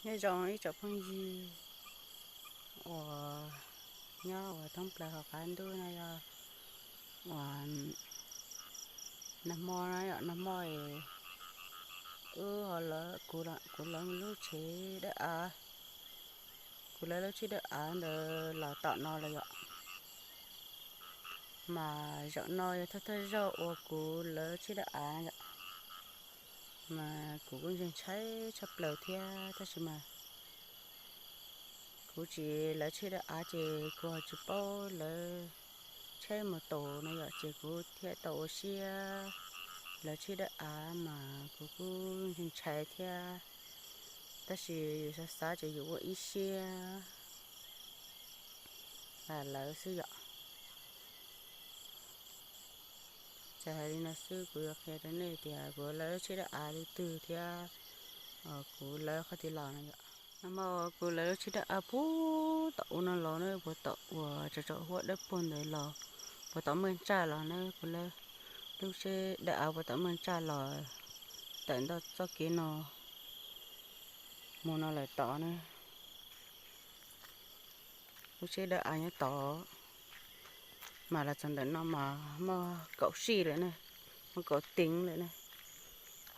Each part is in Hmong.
Nyob zoo ib tsoom phooj ywg uas nyob uas thoob plaws hauv qab ntuj no yog uas nag hmo na yom, nag hmo es wb ho lawv, kuv lawv lub tsheb dawb av, kuv lawv lub tsheb dawb av ntawd los tom no lawm yom. Mas zaum no yog thawj thawj zaug uas kuv lawv tsheb dawb av yom. Mas kuv kuj ntshai ntshai tshaj plaws thiab, tab sis mas kuv tsis lawv tsheb dawb av ces kuv ho tsis paub lawv tsheb mus tus no yom, ces kuv thiaj tau ua siab lawv tsheb dawb av mas kuv kuj ntshai ntshai thiab. Tab sis yus xav xav ces yus ua ib siab lawv xwb yom. Ces hais li no xwb, kuv yuav qhia rau nej tias kuv lawv tsheb dawb av li twg thiab kuv lawv qhov twg los no yom. Nag hmo kuv lawv lub tsheb dawb av puag tom ub no los na, puag tom uas tsaus tsaus huab dawb paug ntawd los, puag tom Maj Tsaj los na, kuv lawv lub tsheb dawb av puag tom Maj Tsaj los tawm ntawm txoj kev no mus no lawm tod na. Lub tsheb dawb av nyob tod, mas los txog ntawm no mas muaj kaum sij lawm na, muaj kaum teev lawm na,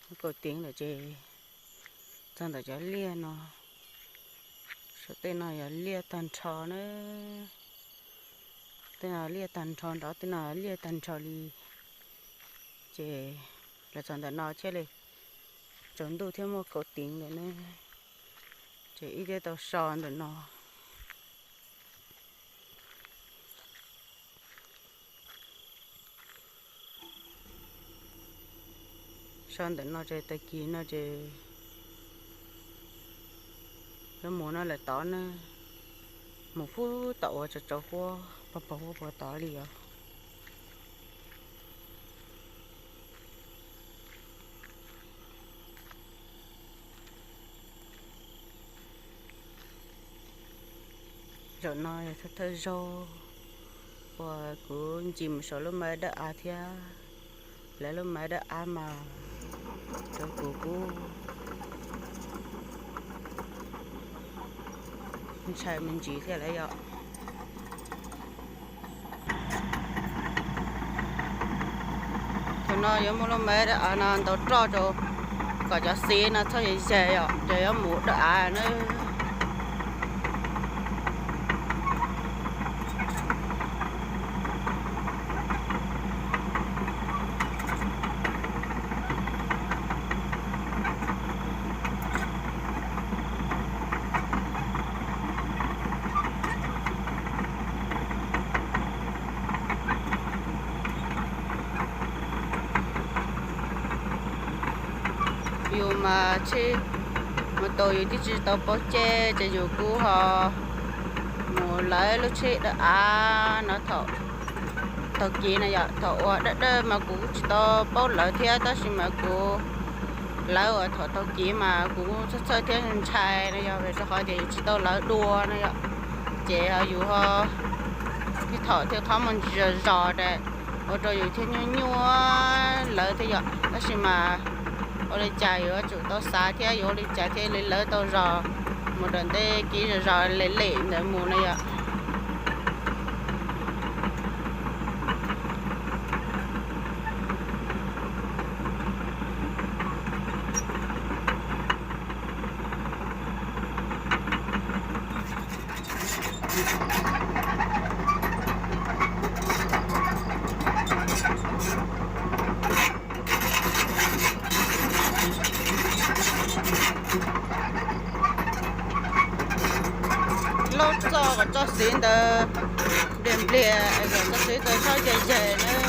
muaj kaum teev lawm ces txog ntawm cov liaj no, saum tej no yog liaj tag nrho na, tej no liaj tag nrho nrov, tej no liaj tag nrho li. Ces los txog ntawm no thiaj li tsaus ntuj thiab muaj kaum teev lawm na, ces wb thiaj tau so ntawm no. So ntawm no ces tag kis no ces yuav mus no lawm tod na, mus puag tom uas tsaus tsaus huab pog pog huab puag tod li os. Zaum no yog thawj thawj zaug uas kuv ncig mus saum lub maj dawb av thiab, lawv lub maj dawb av mas rau kuv kuj ntshai me ntsis thiab lawm yom. Thaum no yuav muab lub maj dawb av no ntaus roj rau kom cov xiv no txhob yaig yaig yom, ces yuav mus dawb av na. Yus mas tsheb mus tus yus twb tsis tau paub ceg, ces yus kuj ho mus lawv lub tsheb dawb av no thaum taug kev na yom. Thaum uas dawb dawb mas kuv kuj tsis tau paub lawv thiab, tab sis mas kuv lawv uas thaum taug kev mas kuv kuj txhawj txhawj thiab ntshai no yog vim rau qhov tias yus tsis tau lawv dua no yom. Ces yus ho thiaj thaum thiaj qhov muag ntsis zog zog ua rau yus thiaj nyuaj nyuaj lawv thiab yom. Tab sis mas ua li cas yuav tsum tau xav thiab, yuav ua li cas thiaj li lawv tau zog mus rau ntej kev zog zog lem lem ntawd mus no yom. Lub txoj kom txoj xiv ntawd npliag npliag, kom txoj xiv ntawd txhob yaig yaig na.